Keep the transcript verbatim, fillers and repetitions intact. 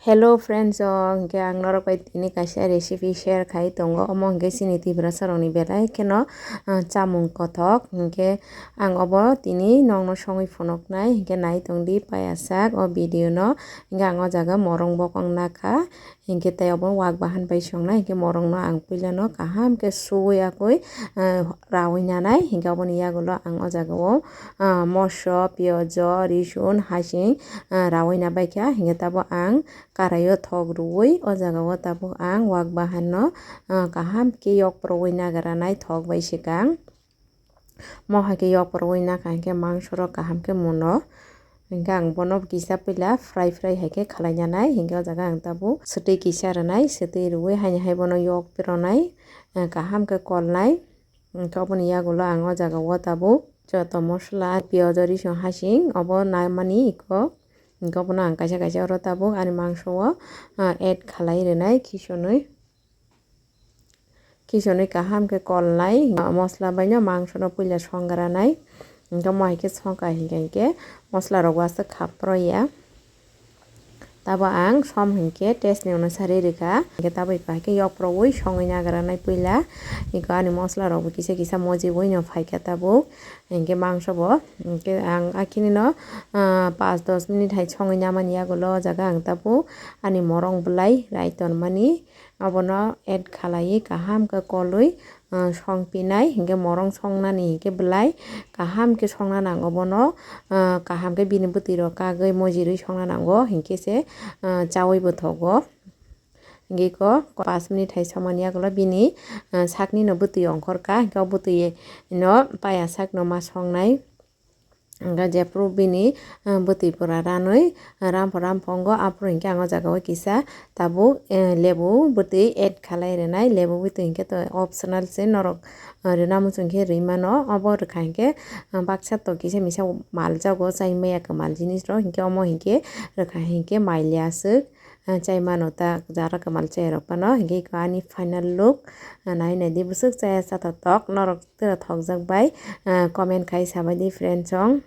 Hello friends, o hwnkhe ang norok bai tini kaisa recipe share khai tongo, omo hwnkhe chini Tiprasa rokni belai kheno, ah, chamung kothok. Hwnkhe ang obo tini nokno songwi phunuknai, hwnkhe nai tongdi paya sak o video no. Hwnkhe ang o jaga morong bokong nakha, hwnkhe tei obo wak bahan bai songnai, hwnkhe morong no ang puila no kaham khe suwi akwi, ah, rawi nanai, hwnkhe oboni yagulo ang o jaga o, ah, moso, piyojo, risun, hasing, ah, rawi na baikha, hwnkhe tabo ang karai o thok rwui o jaga o tabuk ang wak bahan no, ah, kaham khe yok porwi nagra nai thok bai swkang. Mo hai khe yok porwi nakha hinkhe mangso rok kaham khe muno. Hinkhe ang bono kisa puila fry fry hai khe khalai nanai. Hinkhe o jaga ang tabuk swtwi kisa rwnai, swtwi rwui haini hai bono yok rwnai, ah, kaham khe kolnai. Hinkhe oboni yagulo ang o jaga o tabuk joto mosola, piyojo, risun, hasing obo naimani iko. Hinkhe obono ang kaisa kaisa oro tabuk ani mangso o, ah, add khalai rwnai khisonwi. Khisonwi kaham khe kolnai, ah, mosla baino mangso no puila songranai. Hinkhe mo hai khe songkha hinkhe hinkhe mosla rok bo aswk khap rw ya. Tabo ang som hinkhe test ni onusari rwkha. Hinkhe tabo iko hai khe yok porwi songwi nagra nai puila. Iko ani mosla rok bo kisa kisa mojiwi no phaikha tabuk. Hinkhe mangso bo, hinkhe ang akhini no, ah, panch dos minute hai songwi namani yagulo o jaga ang tabuk ani morong bwlai rai tonmani. Obono add khalaiwi kaham khe kolwi, ah, songpinai, hinkhe morong songnani hinkhe belai kaham khe songna nango bono, ah, kaham khe bini bwtwi rok kagwi mojirwi songna nango, hinkhe se, ah, chawi bo thogo. Hinkhe iko panch minute hai somani yagulo bini, ah, sakni no bwtwi ongkhorkha, hinkhe o bwtwi no paya sak no ma songnai. Hwnkhe jephru bini, ah, bwtwi pura ranwi, ah, rampho rampho wngo, aphuru hinkhe ang o jaga o kisa tabuk, eh, lebu bwtwi add khalai rwnai. Lebu bwtwi hinkhe to optional se, norok, ah, rwna muchung khe rwi mano. Obo rwkha hinkhe, ah, baksa to kisa misa maljago, chai maya kwmal jinis rok, hinkhe omo hinkhe rwkha hinkhe maili aswk, ah, chai mano ta jara kwmal chai rok phano. Hinkhe iko ani final look, ah, nai nai di bwswk chaya cha thok thok norok. Tei thokjak bai, ah, comment khai sabai di friend song.